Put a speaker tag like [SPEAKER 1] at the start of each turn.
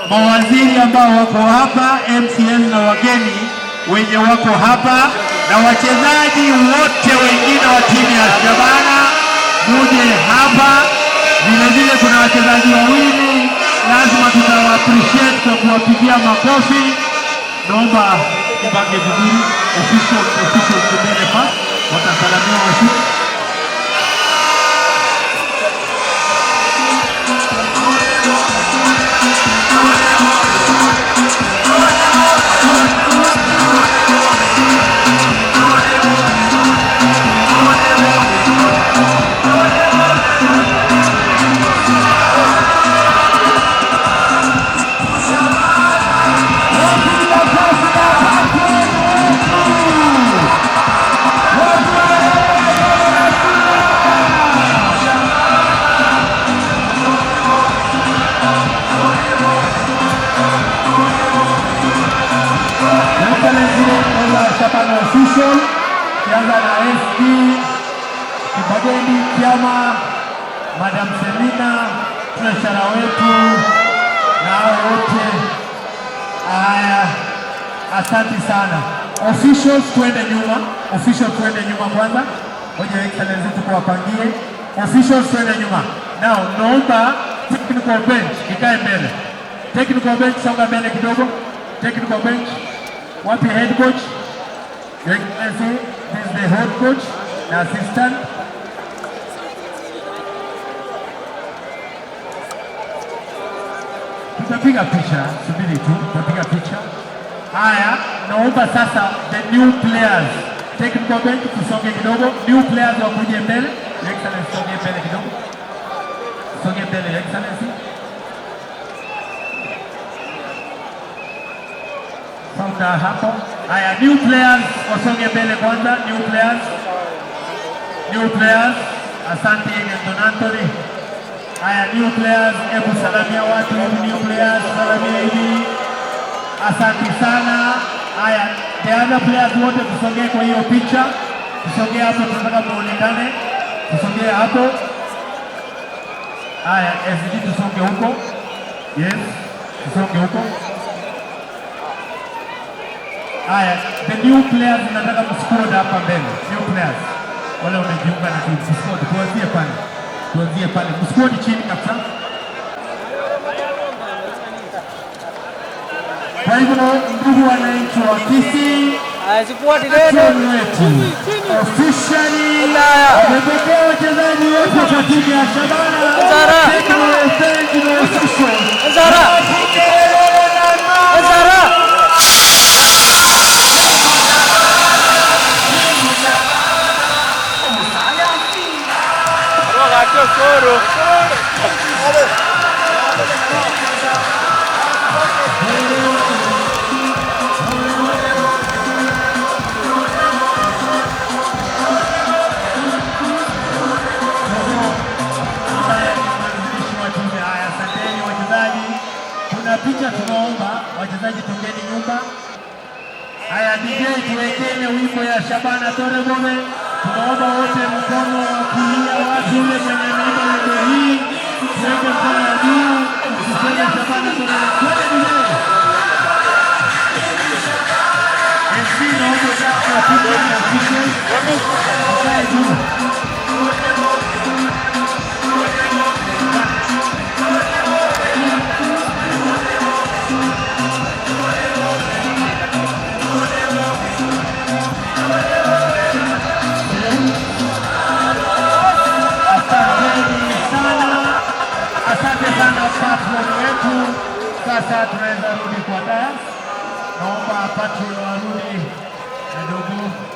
[SPEAKER 1] Mawaziri ambao wako hapa, MCAs na wageni wenye wako hapa na wachezaji wote wengine wa timu ya Shabana, muje hapa. Vile vile kuna wachezaji wawili lazima tutawa appreciate kwa kuwapigia makofi. Naomba ipange vizuri, official official mbele first, watasalamia washuti. Shabana official, kianza na SD Kibageni Kiama, Madam Selina, treasurer wetu na hao wote. Haya, asante sana. Officials twende nyuma, officials twende nyuma kwanza. Ngoja Excellency tukuwapangie. Officials twende nyuma. Now naomba technical bench ikae mbele. Technical bench songa mbele kidogo. Technical bench. Wapi head coach? Your Excellency, this is the head coach na assistant. Tutapiga picha, subiri tu, tutapiga picha. Haya, naomba sasa the new players, technical bench tusonge kidogo, new players wakuje mbele. Your Excellency, songe mbele kidogo, songe mbele, Your Excellency. Songa hapo. Haya, new players wasonge mbele kwanza, new players, new players. Asante Anton Anthony. Haya, new players, hebu salamia watu hivi, new players, salamia hivi. Asante sana. Haya, the other players wote tusongee kwa hiyo picha, tusongee hapo, tunataka muonekane, tusongee hapo. Haya, SG tusonge huko. Yes, tusonge huko. Haya, the new players nataka msquad hapa mbele. New players wale wamejiunga na team squad, tuanzie pale, tuanzie pale, msquad chini kabisa. Kwa hivyo ndugu wananchi wa Kisii, patron wetu officially wamepokea wachezaji wetu kwa timu ya Shabana. Technical bench na official. Makelele na mawe. Ambaye ni mwanzilishi wa timu. Haya, asanteni wachezaji. Kuna picha tunaomba wachezaji, tokeni nyumba. Haya, DJ tuwekeni wimbo ya Shabana Torebome. Tunaomba wote mkono wa kulia, watu yule mwenye ameimba wimbo hii, tuweke mkono wa juu, tuseme Shabana Torebome. Twende DJ. MC naomba kwa picha na officials. Wakae juu. Asanteni sana, asante sana patron wetu. Sasa tunaweza rudi kwa dais. Naomba patron warudi na dogo.